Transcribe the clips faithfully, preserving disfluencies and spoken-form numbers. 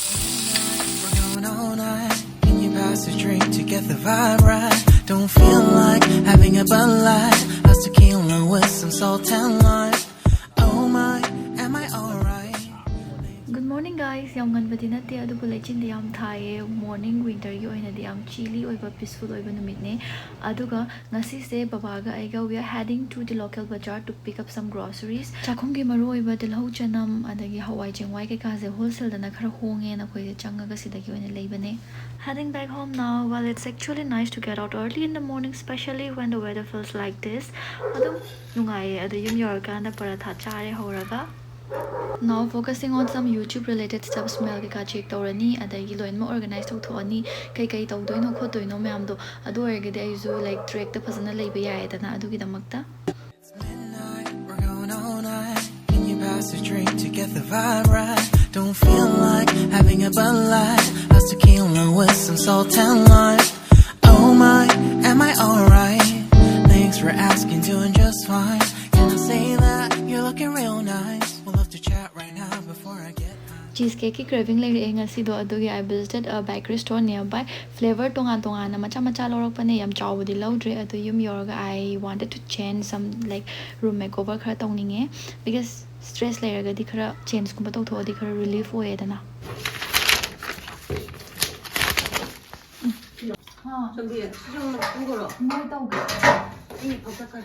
We're going all night. Can you pass a drink to get the vibe right? Don't feel like having a Bud Light. How's tequila with some salt and lime? Oh my, am I alright? Good morning, guys. ꯌꯥꯝ ꯉꯟꯕꯗꯤ ꯅꯠꯇꯦ, ꯑꯗꯨꯕꯨ ꯂꯩꯆꯤꯟꯗꯤ ꯌꯥꯝ ꯊꯥꯏꯌꯦ꯫ Morning winter ꯒꯤ ꯑꯣꯏꯅꯗꯤ ꯌꯥꯝ chilly ꯑꯣꯏꯕ, peaceful ꯑꯣꯏꯕ ꯅꯨꯃꯤꯠꯅꯦ꯫ ꯑꯗꯨꯒ ꯉꯁꯤꯁꯦ ꯕꯕꯥꯒ ꯑꯩꯒ we are heading to the local bazaar to pick up some groceries. ꯆꯥꯛꯈꯨꯝꯒꯤ ꯃꯔꯨꯑꯣꯏꯕ ꯇꯤꯜꯍꯧ, ꯆꯅꯝ, ꯑꯗꯒꯤ ꯍꯋꯥꯏ ꯆꯦꯡꯋꯥꯏ ꯀꯩꯀꯥꯁꯦ wholesale ꯗꯅ ꯈꯔ ꯍꯣꯡꯉꯦꯅ ꯑꯩꯈꯣꯏꯁꯦ ꯆꯪꯉꯒ ꯁꯤꯗꯒꯤ ꯑꯣꯏꯅ ꯂꯩꯕꯅꯦ꯫ Heading back home now. Well, it's actually nice to get out early in the morning, especially when the weather feels like this. ꯑꯗꯨꯝ ꯅꯨꯡꯉꯥꯏꯌꯦ, ꯑꯗꯣ ꯌꯨꯝ ꯌꯧꯔꯀꯥꯟꯗ ꯄꯔꯥꯊꯥ ꯆꯥꯔꯦ ꯍꯧꯔꯒ꯫ Now focusing on some YouTube related stuff, smell ꯀꯩꯀꯥ check ꯇꯧꯔꯅꯤ, ꯑꯗꯒꯤ ꯂꯣꯏꯅꯃꯛ organize ꯇꯧꯊꯣꯛꯑꯅꯤ꯫ ꯀꯩꯀꯩ ꯇꯧꯗꯣꯏꯅꯣ ꯈꯣꯠꯇꯣꯏꯅꯣ ꯃꯌꯥꯝꯗꯣ, ꯑꯗꯨ ꯑꯣꯏꯔꯒꯗꯤ ꯑꯩꯁꯨ, like, track ꯇ ꯐꯖꯅ ꯂꯩꯕ ꯌꯥꯏꯗꯅ꯫ ꯑꯗꯨꯒꯤꯗꯃꯛꯇ It's midnight, we're going all night. Can you pass a drink to get the vibe right? Don't feel like having a Bud Light. How's tequila with some salt and lime? Oh my, am I alright? Thanks for asking, doing just fine. Can I say that you're looking real nice? We'll love to chat right now before I get high. Cheese cake ꯀꯤ craving ꯂꯩꯔꯛꯑꯦ ꯉꯁꯤꯗꯣ, ꯑꯗꯨꯒꯤ I visited a bakery store nearby. Flavor ꯇꯣꯉꯥꯟ ꯇꯣꯉꯥꯟꯅ ꯃꯆꯥ ꯃꯆꯥ ꯂꯧꯔꯛꯄꯅꯦ, ꯌꯥꯝ ꯆꯥꯎꯕꯗꯤ ꯂꯧꯗ꯭ꯔꯦ꯫ ꯑꯗꯣ ꯌꯨꯝ ꯌꯧꯔꯒ I wanted to change some, like, room makeover ꯈꯔ ꯇꯧꯅꯤꯡꯉꯦ, because stress ꯂꯩꯔꯒꯗꯤ ꯈꯔ change ꯀꯨꯝꯕ ꯇꯧꯊꯣꯛꯑꯗꯤ ꯈꯔ relief ꯑꯣꯏꯌꯦꯗꯅ꯫ ꯆꯪꯕꯤ, ꯁꯤ ꯁꯨꯝ ꯄꯨꯈ꯭ꯔꯣ꯫ ꯃꯣꯏ ꯇꯧꯒꯦ꯫ ꯑꯩ ꯐꯛ ꯆꯠꯈ꯭ꯔꯦ꯫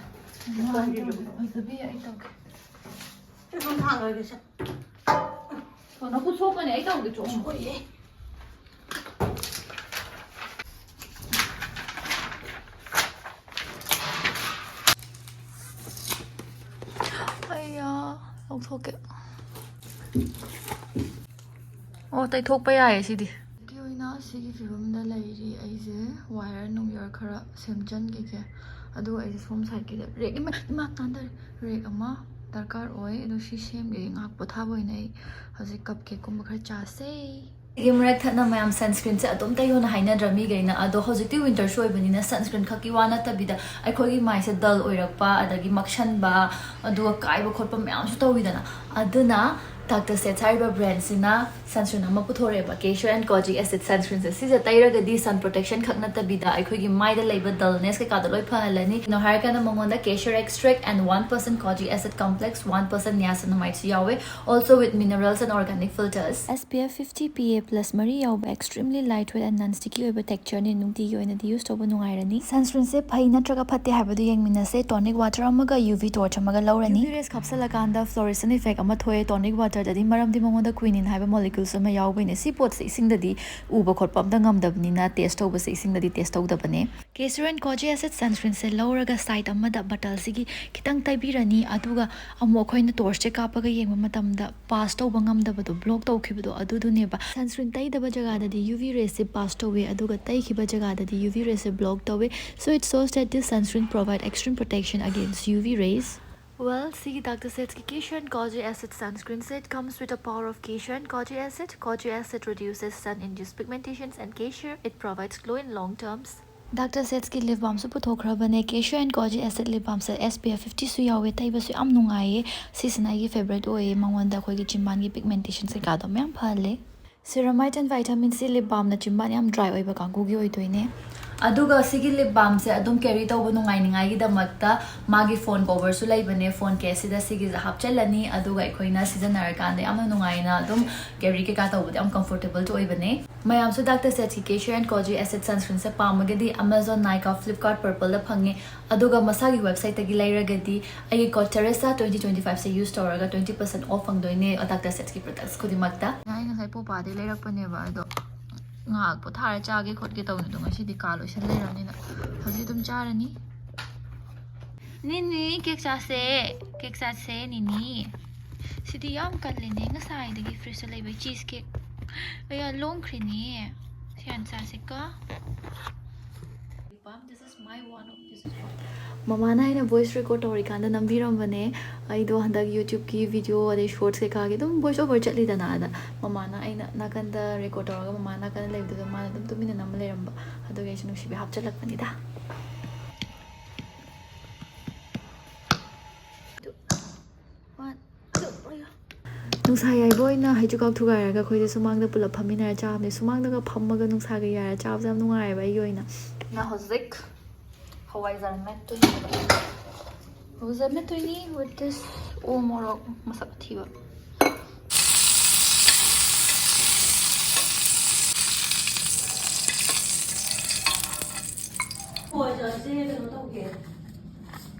ꯃꯣꯏ ꯇꯧꯒꯦ꯫ ꯑꯣꯏꯖꯕꯤ, ꯑꯩ ꯇꯧꯒꯦ꯫ ꯁꯤ ꯁꯨꯝ ꯊꯥꯡꯈ꯭ꯔꯒꯦ ꯁꯦ꯫ ꯀꯩꯅꯣ ꯄꯨꯊꯣꯛꯄꯅꯦ, ꯑꯩ ꯇꯧꯒꯦ꯫ ꯆꯣ꯫ ꯁꯣꯏꯌꯦ꯫ ꯑꯩꯌꯥ, ꯂꯧꯊꯣꯛꯀꯦ꯫ ꯑꯣ, ꯇꯩꯊꯣꯛꯄ ꯌꯥꯏꯌꯦ ꯁꯤꯗꯤ꯫ ꯍꯧꯖꯤꯛꯀꯤ ꯑꯣꯏꯅ ꯁꯤꯒꯤ ꯐꯤꯕꯝꯗ ꯂꯩꯔꯤ ꯑꯩꯁꯦ꯫ Wire ꯅꯨꯡꯌꯔ ꯈꯔ ꯁꯦꯝꯖꯟꯈꯤꯒꯦ꯫ ꯑꯗꯨꯒ ꯑꯩꯁꯦ ꯁꯣꯝ side ꯀꯤꯗ rack, ꯏꯃꯥ, ꯏꯃꯥ, ꯇꯥꯟꯊꯔꯦ꯫ Rack ꯑꯃ ꯗꯔꯀꯥꯔ ꯑꯣꯏ꯫ ꯑꯗꯣ ꯁꯤ ꯁꯦꯝꯒꯦ꯫ ꯉꯥꯏꯍꯥꯛ ꯄꯣꯊꯥꯕ ꯑꯣꯏꯅ ꯑꯩ ꯍꯧꯖꯤꯛ cupcake ꯀꯨꯝꯕ ꯈꯔ ꯆꯥꯁꯦ꯫ ꯑꯩꯒꯤ ꯃꯔꯛ ꯊꯠꯅ ꯃꯌꯥꯝ sunscreen ꯁꯦ ꯑꯗꯨꯝ ꯇꯩꯌꯣꯅ ꯍꯥꯏꯅꯗ꯭ꯔꯥ ꯃꯤꯈꯩꯅ? ꯑꯗꯣ ꯍꯧꯖꯤꯛꯇꯤ winter ꯁꯨ ꯑꯣꯏꯕꯅꯤꯅ sunscreen ꯈꯛꯀꯤ ꯋꯥ ꯅꯠꯇꯕꯤꯗ ꯑꯩꯈꯣꯏꯒꯤ ꯃꯥꯏꯁꯦ dull ꯑꯣꯏꯔꯛꯄ, ꯑꯗꯒꯤ ꯃꯛꯁꯟꯕ, ꯑꯗꯨꯒ ꯀꯥꯏꯕ ꯈꯣꯠꯄ ꯃꯌꯥꯝꯁꯨ ꯇꯧꯋꯤꯗꯅ꯫ ꯑꯗꯨꯅ Doctor Seth's ꯍꯥꯏꯔꯤꯕ brand ꯁꯤꯅ sunscreen ꯑꯃ ꯄꯨꯊꯣꯔꯛꯑꯦꯕ, Keisha and Kojic Acid sunscreen ꯁꯦ꯫ ꯁꯤꯁꯦ ꯇꯩꯔꯒꯗꯤ sun protection ꯈꯛ ꯅꯠꯇꯕꯤꯗ ꯑꯩꯈꯣꯏꯒꯤ ꯃꯥꯏꯗ ꯂꯩꯕ dullness ꯀꯩꯀꯥꯗꯣ ꯂꯣꯏ ꯐꯍꯜꯂꯅꯤ꯫ ꯀꯩꯅꯣ ꯍꯥꯏꯔꯀꯥꯟꯗ ꯃꯉꯣꯟꯗ castor extract and one percent kojic acid complex, one percent niacinamide ꯁꯨ ꯌꯥꯎꯋꯦ, also with minerals and organic filters. S P F fifty P A plus ꯃꯔꯤ ꯌꯥꯎꯕ extremely lightweight and non sticky ꯑꯣꯏꯕ texture ꯅꯤ, ꯅꯨꯡꯇꯤꯒꯤ ꯑꯣꯏꯅꯗꯤ use ꯇꯧꯕ ꯅꯨꯡꯉꯥꯏꯔꯅꯤ꯫ Sunscreen ꯁꯦ ꯐꯩ ꯅꯠꯇ꯭ꯔꯒ ꯐꯠꯇꯦ ꯍꯥꯏꯕꯗꯨ ꯌꯦꯡꯃꯤꯟꯅꯁꯦ꯫ Tonic water ꯑꯃꯒ U V torch ꯑꯃꯒ ꯂꯧꯔꯅꯤ꯫ U V rays ꯀꯥꯞꯁꯜꯂꯀꯥꯟꯗ fluorescent effect ꯑꯃ ꯊꯣꯛꯑꯦ tonic water ꯗꯗꯤ, ꯃꯔꯝꯗꯤ ꯃꯉꯣꯟꯗ quinine ꯍꯥꯏꯕ molecules ꯑꯃ ꯌꯥꯎꯕꯩꯅꯦ꯫ ꯁꯤ ꯄꯣꯠꯁꯦ ꯏꯁꯤꯡꯗꯗꯤ ꯎꯕ ꯈꯣꯠꯄ ꯑꯝꯇ ꯉꯝꯗꯕꯅꯤꯅ test ꯇꯧꯕꯁꯦ ꯏꯁꯤꯡꯗꯗꯤ test ꯇꯧꯗꯕꯅꯦ꯫ Castor and Kojic Acid sunscreen ꯁꯦ ꯂꯧꯔꯒ side ꯑꯃꯗ bottle ꯁꯤꯒꯤ ꯈꯤꯇꯪ ꯇꯩꯕꯤꯔꯅꯤ, ꯑꯗꯨꯒ ꯑꯃꯨꯛ ꯑꯩꯈꯣꯏꯅ torch ꯁꯦ ꯀꯥꯞꯄꯒ ꯌꯦꯡꯕ ꯃꯇꯝꯗ pass ꯇꯧꯕ ꯉꯝꯗꯕꯗꯣ, block ꯇꯧꯈꯤꯕꯗꯣ ꯑꯗꯨꯗꯨꯅꯦꯕ꯫ Sunscreen ꯇꯩꯗꯕ ꯖꯒꯥꯗꯗꯤ U V rays ꯁꯦ pass ꯇꯧꯋꯦ, ꯑꯗꯨꯒ ꯇꯩꯈꯤꯕ ꯖꯒꯥꯗꯗꯤ U V rays ꯁꯦ block ꯇꯧꯋꯦ꯫ So it shows that this sunscreen provide extreme protection against U V rays. Well, ꯁꯤꯒꯤ Doctor Seth's ꯀꯤ Keisha and Kojic Acid sunscreen say, it comes with the power of Keisha and Kojic Acid. Kojic Acid reduces sun-induced pigmentations and Keisha, it provides glow in long terms. Doctor Seth's ꯀꯤ lip balm ꯁꯨ ꯄꯨꯊꯣꯛꯈ꯭ꯔꯕꯅꯦ, Keisha and Kojic Acid lip balm say S P F fifty ꯁꯨ ꯌꯥꯎꯋꯦ, ꯇꯩꯕꯁꯨ ꯌꯥꯝ ꯅꯨꯡꯉꯥꯏꯌꯦ꯫ ꯁꯤꯁꯤꯅ ꯑꯩꯒꯤ favourite ꯑꯣꯏꯌꯦ, ꯃꯉꯣꯟꯗ ꯑꯩꯈꯣꯏꯒꯤ ꯆꯤꯝꯕꯥꯟꯒꯤ pigmentations ꯀꯩꯀꯥꯗꯣ ꯃꯌꯥꯝ ꯐꯍꯜꯂꯦ꯫ Ceramide and vitamin C lip balm ꯅ ꯆꯤꯝꯕꯥꯟ ꯌꯥꯝ dry ꯑꯣꯏꯕ ꯀꯥꯡꯕꯨꯒꯤ ꯑꯣꯏꯗꯣꯏꯅꯦ꯫ ꯑꯗꯨꯒ ꯁꯤꯒꯤ lip balm ꯁꯦ ꯑꯗꯨꯝ carry ꯇꯧꯕ ꯅꯨꯡꯉꯥꯏꯅꯤꯉꯥꯏꯒꯤꯗꯃꯛꯇ ꯃꯥꯒꯤ phone cover ꯁꯨ ꯂꯩꯕꯅꯦ, phone case ꯁꯤꯗ ꯁꯤꯒꯤꯁꯦ ꯍꯥꯞꯆꯜꯂꯅꯤ, ꯑꯗꯨꯒ ꯑꯩꯈꯣꯏꯅ ꯁꯤꯖꯤꯟꯅꯔꯀꯥꯟꯗ ꯌꯥꯝꯅ ꯅꯨꯡꯉꯥꯏꯅ ꯑꯗꯨꯝ carry ꯀꯩꯀꯥ ꯇꯧꯕꯗ ꯌꯥꯝ comfortable ꯁꯨ ꯑꯣꯏꯕꯅꯦ꯫ ꯃꯌꯥꯝꯁꯨ Doctor Seth's ꯀꯤ Keisha and Kojic Acid sunscreen say ꯄꯥꯝꯃꯒꯗꯤ Amazon, Nykaa, Flipkart, Purplle ꯗ ꯐꯪꯉꯦ꯫ ꯑꯗꯨꯒ ꯃꯁꯥꯒꯤ website ꯇꯒꯤ ꯂꯩꯔꯒꯗꯤ ꯑꯩꯒꯤ code Teresa twenty twenty five ꯁꯦ use ꯇꯧꯔꯒ twenty percent off ꯐꯪꯗꯣꯏꯅꯦ Doctor Seth's ꯀꯤ products ꯈꯨꯗꯤꯡꯃꯛꯇ꯫ ꯑꯩ ꯉꯁꯥꯏ ꯄꯣꯄꯥꯗꯩ ꯂꯩꯔꯛꯄꯅꯦꯕ, ꯑꯗꯣ ꯉꯥꯏꯍꯥꯛ ꯄꯣꯊꯥꯔ ꯆꯥꯒꯦ ꯈꯣꯠꯀꯦ ꯇꯧꯅꯤ, ꯑꯗꯣ ꯉꯁꯤꯗꯤ ꯀꯥ ꯂꯣꯏꯁꯜ ꯂꯩꯔꯕꯅꯤꯅ ꯍꯧꯖꯤꯛ ꯑꯗꯨꯝ ꯆꯥꯔꯅꯤ꯫ ꯅꯤꯅꯤ, cake ꯆꯥꯁꯦ, cake ꯆꯥꯁꯦ ꯅꯤꯅꯤ꯫ ꯁꯤꯗꯤ ꯌꯥꯝ ꯀꯜꯂꯤꯅꯦ, ꯉꯁꯥꯏꯗꯒꯤ fridge ꯇ ꯂꯩꯕ cheese cake꯫ ꯑꯌꯥ, ꯂꯣꯡꯈ꯭ꯔꯦꯅꯦ꯫ ꯁꯤ ꯍꯥꯟꯅ ꯆꯥꯁꯦꯀꯣ꯫ This is my one of this is one. ꯃꯃꯥꯅ ꯑꯩꯅ voice record ꯇꯧꯔꯤꯀꯥꯟꯗ ꯅꯝꯕꯤꯔꯝꯕꯅꯦ꯫ ꯑꯩꯗꯣ ꯍꯟꯗꯛ YouTube ꯀꯤ video ꯑꯗꯩ shorts ꯀꯩꯀꯥꯒꯤ ꯑꯗꯨꯝ voice over ꯆꯠꯂꯤꯗꯅ, ꯑꯗ ꯃꯃꯥꯅ ꯑꯩꯅ ꯅꯥꯀꯟꯗ record ꯇꯧꯔꯒ ꯃꯃꯥ ꯅꯥꯀꯟꯗ ꯂꯩꯕꯗꯨꯗ ꯃꯥꯅ ꯑꯗꯨꯝ ꯇꯨꯃꯤꯟꯅ ꯅꯝꯃ ꯂꯩꯔꯝꯕ, ꯑꯗꯨꯒꯤ ꯑꯩꯁꯨ ꯅꯨꯡꯁꯤꯕꯩ ꯍꯥꯞꯆꯤꯜꯂꯛꯄꯅꯤꯗ꯫ One, two, ꯑꯌꯥ꯫ ꯅꯨꯡꯁꯥ ꯌꯥꯏꯕ ꯑꯣꯏꯅ ꯍꯩꯖꯨꯀꯥꯛ ꯊꯨꯒꯥꯏꯔꯒ ꯑꯩꯈꯣꯏꯗ ꯁꯨꯃꯥꯡꯗ ꯄꯨꯂꯞ ꯐꯝꯃꯤꯟꯅꯔ ꯆꯥꯕꯅꯦ꯫ ꯁꯨꯃꯥꯡꯗꯒ ꯐꯝꯃꯒ ꯅꯨꯡꯁꯥꯒ ꯌꯥꯏꯔ ꯆꯥꯕꯁꯦ ꯌꯥꯝ ꯅꯨꯡꯉꯥꯏꯌꯦꯕ ꯑꯩꯒꯤ ꯑꯣꯏꯅ꯫ ꯅ ꯍꯧꯖꯤꯛ ꯍꯋꯥꯏꯖꯥꯔ ꯃꯦꯠꯇꯣꯏꯅꯦ꯫ ꯍꯋꯥꯏꯖꯥꯔ ꯃꯦꯠꯇꯣꯏꯅꯤ with this ꯎ ꯃꯣꯔꯣꯛ ꯃꯁꯛ ꯑꯊꯤꯕ꯫ ꯍꯋꯥꯏꯖꯥꯔꯁꯦ ꯀꯩꯅꯣ ꯇꯧꯒꯦ꯫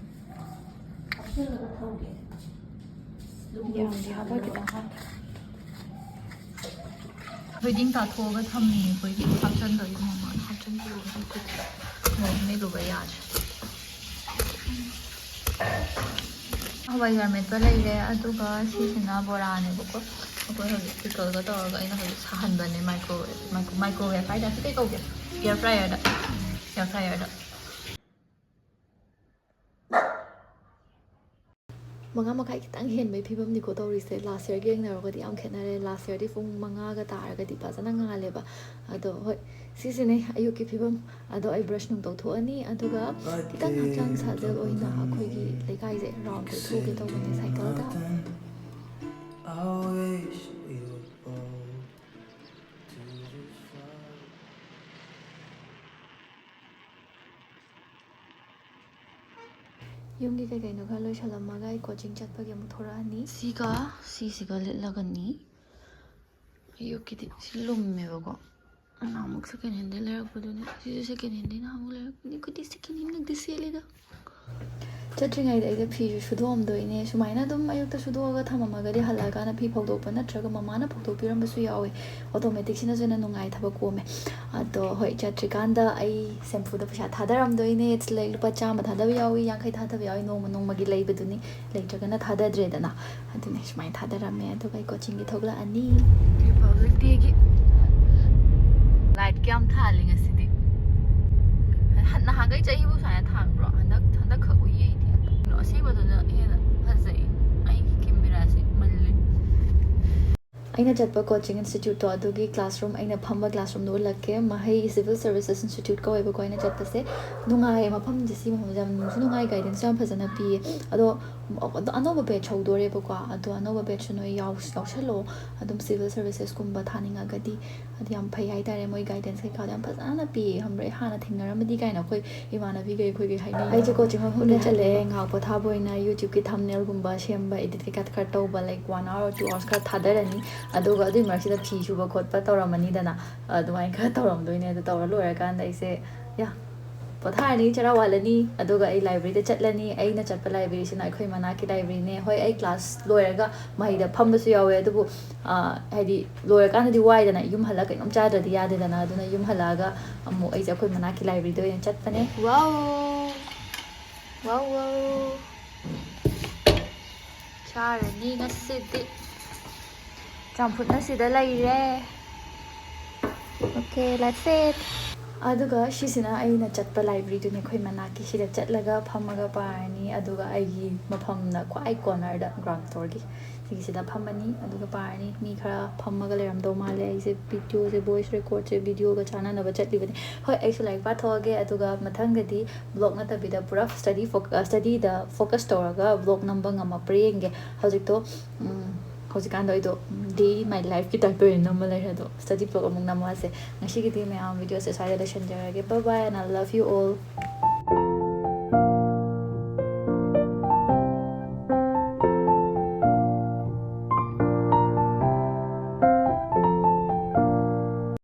ꯍꯥꯞꯆꯤꯜꯂꯒ ꯊꯝꯒꯦ꯫ ꯌꯥꯝꯗꯤ ꯍꯥꯞꯄꯣꯏ, ꯈꯤꯇꯪ ꯍꯥꯞꯀꯦ꯫ ꯊꯣꯏꯗꯤꯡ ꯇꯥꯊꯣꯛꯑꯒ ꯊꯝꯃꯤꯅꯦ ꯑꯩꯈꯣꯏꯒꯤ꯫ ꯍꯥꯞꯆꯟꯗꯣꯏꯒꯤ ꯃꯃꯜ ꯍꯥꯞꯆꯟꯕꯤꯔꯣ꯫ ꯃꯣꯔꯣꯛ ꯃꯦꯠꯂꯨꯕ ꯌꯥꯗ꯭ꯔꯦ꯫ ꯍꯋꯥꯏꯖꯥꯔ ꯃꯦꯠꯄ ꯂꯩꯔꯦ, ꯑꯗꯨꯒ ꯁꯤꯁꯤꯅ ꯕꯣꯔꯥꯅꯦꯕꯀꯣ꯫ ꯑꯩꯈꯣꯏ ꯍꯧꯖꯤꯛ ꯄꯤꯀꯜꯒ ꯇꯧꯔꯒ ꯑꯩꯅ ꯍꯧꯖꯤꯛ ꯁꯥꯍꯟꯕꯅꯦ ꯃꯥꯏꯀ꯭ꯔꯣꯋꯦꯕ꯫ ꯃꯥꯏꯀ꯭ꯔꯣ-, ꯃꯥꯏꯀ꯭ꯔꯣꯋꯦꯕ ꯍꯥꯏꯗ꯭ꯔꯥ? ꯁꯤ ꯀꯩ ꯀꯧꯒꯦ? ꯑꯦꯌꯔ ꯐ꯭ꯔꯥꯏꯌꯔꯗ꯫ ꯑꯦꯌꯔ ꯐ꯭ꯔꯥꯏꯌꯔꯗ꯫ ꯃꯉꯥ ꯃꯈꯥꯏ ꯈꯤꯇꯪ ꯍꯦꯟꯕꯩ ꯐꯤꯕꯝꯅꯤꯀꯣ ꯇꯧꯔꯤꯁꯦ꯫ Last yearꯒ ꯌꯦꯡꯅꯔꯨꯔꯒꯗꯤ ꯌꯥꯝ ꯈꯦꯠꯅꯔꯦ꯫ Last yearꯗꯤ ꯄꯨꯡ ꯃꯉꯥꯒ ꯇꯥꯔꯒꯗꯤ ꯐꯖꯅ ꯉꯥꯜꯂꯦꯕ꯫ ꯑꯗꯣ ꯍꯣꯏ, ꯁꯤꯁꯤꯅꯦ ꯑꯌꯨꯛꯀꯤ ꯐꯤꯕꯝ꯫ ꯑꯗꯣ ꯑꯩ brush ꯅꯨꯡ ꯇꯧꯊꯣꯛꯑꯅꯤ, ꯑꯗꯨꯒ ꯈꯤꯇꯪ ꯍꯛꯆꯥꯡ ꯁꯥꯖꯦꯜ ꯑꯣꯏꯅ ꯑꯩꯈꯣꯏꯒꯤ ꯂꯩꯀꯥꯏꯁꯦ round ꯀꯣꯏꯊꯣꯛꯎꯒꯦ ꯇꯧꯕꯅꯦ cycleꯗ꯫ ꯌꯨꯝꯒꯤ ꯀꯩ ꯀꯩꯅꯣ ꯈꯔ ꯂꯣꯏꯁꯜꯂꯝꯃꯒ ꯑꯩ coaching ꯆꯠꯄꯒꯤ ꯑꯃꯨꯛ ꯊꯣꯔꯛꯑꯅꯤ꯫ ꯁꯤꯒ ꯁꯤꯁꯤꯒ ꯂꯤꯠꯂꯒꯅꯤ꯫ ꯑꯌꯨꯛꯀꯤꯗꯤ ꯁꯤ ꯂꯨꯝꯃꯦꯕꯀꯣ꯫ ꯅꯍꯥꯟꯃꯨꯛ second handꯗ ꯂꯩꯔꯛꯄꯗꯨꯅꯦ꯫ ꯁꯤꯁꯨ second handꯗꯩ ꯅꯍꯥꯟꯃꯨꯛ ꯂꯩꯔꯛꯄꯅꯤ꯫ ꯑꯩꯈꯣꯏꯗꯤ second hand ꯉꯥꯛꯇ ꯁꯦꯠꯂꯤꯗ꯫ ꯆꯠꯇ꯭ꯔꯤꯉꯩꯗ ꯑꯩꯁꯦ ꯐꯤꯁꯨ ꯁꯨꯗꯣꯛꯑꯝꯗꯣꯏꯅꯦ꯫ ꯁꯨꯃꯥꯏꯅ ꯑꯗꯨꯝ ꯑꯌꯨꯛꯇ ꯁꯨꯗꯣꯛꯑꯒ ꯊꯝꯃꯝꯃꯒꯗꯤ ꯍꯜꯂꯛꯑꯀꯥꯟꯗ ꯐꯤ ꯐꯧꯗꯣꯛꯄ ꯅꯠꯇ꯭ꯔꯒ ꯃꯃꯥꯅ ꯐꯧꯗꯣꯛꯄꯤꯔꯝꯕꯁꯨ ꯌꯥꯎꯋꯦ꯫ Automaticꯁꯤꯅꯁꯨ ꯍꯦꯟꯅ ꯅꯨꯡꯉꯥꯏ, ꯊꯕꯛ ꯀꯣꯝꯃꯦ꯫ ꯑꯗꯣ ꯍꯣꯏ, ꯆꯠꯇ꯭ꯔꯤꯀꯥꯟꯗ ꯑꯩ shampooꯗ ꯄꯩꯁꯥ ꯊꯥꯗꯔꯝꯗꯣꯏꯅꯦ꯫ It's like ꯂꯨꯄꯥ ꯆꯥꯝꯃ ꯊꯥꯗꯕ ꯌꯥꯎꯏ, ꯌꯥꯡꯈꯩ ꯊꯥꯗꯕ ꯌꯥꯎꯏ, ꯅꯣꯡꯃ ꯅꯣꯡꯃꯒꯤ ꯂꯩꯕꯗꯨꯅꯤ꯫ ꯂꯩꯇ꯭ꯔꯒꯅ ꯊꯥꯗꯗ꯭ꯔꯦꯗꯅ꯫ ꯑꯗꯨꯅꯦ ꯁꯨꯃꯥꯏꯅ ꯊꯥꯗꯔꯝꯃꯦ, ꯑꯗꯨꯒ ꯑꯩ coachingꯒꯤ ꯊꯣꯛꯂꯛꯑꯅꯤ꯫ Republic Dayꯒꯤ light ꯀꯌꯥꯝ ꯊꯥꯜꯂꯤ ꯉꯁꯤꯗꯤ꯫ ꯍꯟ-, ꯅꯍꯥꯟꯈꯩ ꯆꯍꯤꯕꯨ ꯁꯨꯃꯥꯏꯅ ꯊꯥꯟꯕ꯭ꯔꯣ? ꯍꯟꯗꯛ, ꯍꯟꯗꯛꯈꯛ ꯎꯏꯌꯦ ꯑꯩꯗꯤ꯫ ꯀꯩꯅꯣ, ꯑꯁꯦꯡꯕꯗꯨꯅ ꯍꯦꯟꯅ ꯐꯖꯩ꯫ ꯑꯩꯒꯤ cameraꯁꯦ ꯃꯜꯂꯤ꯫ ꯑꯩꯅ ꯆꯠꯄ coaching institute ꯇꯣ ꯑꯗꯨꯒꯤ classroom, ꯑꯩꯅ ꯐꯝꯕ classroom ꯗꯣ ꯎꯠꯂꯛꯀꯦ꯫ ꯃꯍꯩ Civil Services Institute ꯀꯧꯋꯦꯕꯀꯣ ꯑꯩꯅ ꯆꯠꯄꯁꯦ꯫ ꯅꯨꯡꯉꯥꯏꯌꯦ ꯃꯐꯝꯁꯦ, ꯁꯤ ꯃꯐꯝꯁꯦ ꯌꯥꯝ ꯅꯨꯡꯁꯨ ꯅꯨꯡꯉꯥꯏ, guidance ꯁꯨ ꯌꯥꯝ ꯐꯖꯅ ꯄꯤꯌꯦ꯫ ꯑꯗꯣ ꯑꯗꯣ ꯑꯅꯧꯕ batch ꯍꯧꯗꯣꯔꯦꯕꯀꯣ, ꯑꯗꯣ ꯑꯅꯧꯕ batch ꯁꯨ ꯅꯣꯏ ꯌꯥꯎ-, ꯌꯥꯎꯁꯜꯂꯣ꯫ ꯑꯗꯨꯝ Civil Services ꯀꯨꯝꯕ ꯊꯥꯅꯤꯡꯉꯒꯗꯤ꯫ ꯑꯗꯨ ꯌꯥꯝ ꯐꯩ ꯍꯥꯏꯇꯥꯔꯦ, ꯃꯣꯏ guidance ꯀꯩꯀꯥꯗꯣ ꯌꯥꯝ ꯐꯖꯅ ꯄꯤꯌꯦ, ꯈꯪꯕ꯭ꯔꯥ? ꯑꯩ ꯍꯥꯟꯅ ꯊꯦꯡꯅꯔꯝꯃꯗꯤ ꯀꯥꯏꯅ ꯑꯩꯈꯣꯏ ꯏꯃꯥꯟꯅꯕꯤꯈꯩ, ꯑꯩꯈꯣꯏꯒꯩ ꯍꯥꯏꯅꯩ꯫ ꯑꯩꯁꯦ coaching ꯃꯐꯝꯗ ꯍꯜꯂꯛꯑꯦ, ꯉꯥꯏꯍꯥꯛ ꯄꯣꯊꯥꯕ ꯑꯣꯏꯅ YouTube ꯀꯤ thumbnail ꯒꯨꯝꯕ ꯁꯦꯝꯕ, edit ꯀꯩꯀꯥ ꯈꯔ ꯇꯧꯕ, like, one hour or two hours ꯈꯔ ꯊꯥꯗꯔꯅꯤ꯫ ꯑꯗꯨꯒ ꯑꯗꯨꯏ ꯃꯔꯛꯁꯤꯗ ꯐꯤ ꯁꯨꯕ ꯈꯣꯠꯄ ꯇꯧꯔꯝꯃꯅꯤꯗꯅ, ꯑꯗꯨꯃꯥꯏꯅ ꯈꯔ ꯇꯧꯔꯝꯗꯣꯏꯅꯦ꯫ ꯑꯗꯨ ꯇꯧꯔ ꯂꯣꯏꯔꯀꯥꯟꯗ ꯑꯩꯁꯦ, ꯌꯥ, ꯄꯣꯊꯥꯔꯅꯤ, ꯆꯔꯥ ꯋꯥꯜꯂꯅꯤ, ꯑꯗꯨꯒ ꯑꯩ library ꯗ ꯆꯠꯂꯅꯤ꯫ ꯑꯩꯅ ꯆꯠꯄ library ꯁꯤꯅ ꯑꯩꯈꯣꯏ ꯃꯅꯥꯛꯀꯤ library ꯅꯦ꯫ ꯍꯣꯏ, ꯑꯩ class ꯂꯣꯏꯔꯒ ꯃꯍꯩꯗ ꯐꯝꯕꯁꯨ ꯌꯥꯎꯋꯦ, ꯑꯗꯨꯕꯨ, ꯑ, ꯍꯥꯏꯗꯤ, ꯂꯣꯏꯔꯀꯥꯟꯗꯗꯤ ꯋꯥꯏꯗꯅ, ꯌꯨꯝ ꯍꯜꯂꯒ ꯀꯩꯅꯣꯝ ꯆꯥꯗ꯭ꯔꯗꯤ ꯌꯥꯗꯦꯗꯅ꯫ ꯑꯗꯨꯅ ꯌꯨꯝ ꯍꯜꯂꯛꯑꯒ ꯑꯃꯨꯛ ꯑꯩꯁꯦ ꯑꯩꯈꯣꯏ ꯃꯅꯥꯛꯀꯤ library ꯗ ꯑꯣꯏꯅ ꯆꯠꯄꯅꯦ꯫ Wow! Wow, wow! ꯆꯥꯔꯅꯤ ꯉꯁꯤꯗꯤ꯫ ꯆꯝꯐꯨꯠꯅ ꯁꯤꯗ ꯂꯩꯔꯦ꯫ Okay, that's it. ꯑꯗꯨꯒ ꯁꯤꯁꯤꯅ ꯑꯩꯅ ꯆꯠꯄ library ꯗꯨꯅꯦ, ꯑꯩꯈꯣꯏ ꯃꯅꯥꯛꯀꯤ꯫ ꯁꯤꯗ ꯆꯠꯂꯒ ꯐꯝꯃꯒ ꯄꯥꯔꯅꯤ, ꯑꯗꯨꯒ ꯑꯩꯒꯤ ꯃꯐꯝꯅ ꯈ꯭ꯋꯥꯏ corner ꯗ, ground floor ꯒꯤ ꯁꯤꯒꯤꯁꯤꯗ ꯐꯝꯃꯅꯤ, ꯑꯗꯨꯒ ꯄꯥꯔꯅꯤ꯫ ꯃꯤ ꯈꯔ ꯐꯝꯃꯒ ꯂꯩꯔꯝꯗꯧ ꯃꯥꯜꯂꯦ꯫ ꯑꯩꯁꯦ video ꯁꯦ, voice record ꯁꯦ video ꯒ ꯆꯥꯟꯅꯅꯕ ꯆꯠꯂꯤꯕꯅꯦ꯫ ꯍꯣꯏ, ꯑꯩꯁꯨ ꯂꯥꯏꯔꯤꯛ ꯄꯥꯊꯣꯛꯑꯒꯦ, ꯑꯗꯨꯒ ꯃꯊꯪꯗꯗꯤ vlog ꯅꯠꯇꯕꯤꯗ ꯄꯨꯔꯥ study foc-, study ꯗ focus ꯇꯧꯔꯒ vlog ꯅꯝꯕ ꯉꯝꯃꯛꯄ꯭ꯔꯥ ꯌꯦꯡꯒꯦ꯫ ꯍꯧꯖꯤꯛꯇꯣ, ꯎꯝ, ꯍꯧꯖꯤꯛꯀꯥꯟꯗꯣ ꯑꯩꯗꯣ, ꯎꯝ, day my life ꯀꯤ type ꯇ ꯑꯣꯏꯅ ꯅꯝꯃ ꯂꯩꯔꯦ꯫ ꯑꯗꯣ study vlog ꯑꯃꯨꯛ ꯅꯝꯃꯛꯑꯁꯦ꯫ ꯉꯁꯤꯒꯤꯗꯤ ꯃꯌꯥꯝ, video ꯁꯦ ꯁ꯭ꯋꯥꯏꯗ ꯂꯣꯏꯁꯤꯟꯖꯔꯒꯦ꯫ Bye bye and I love you all.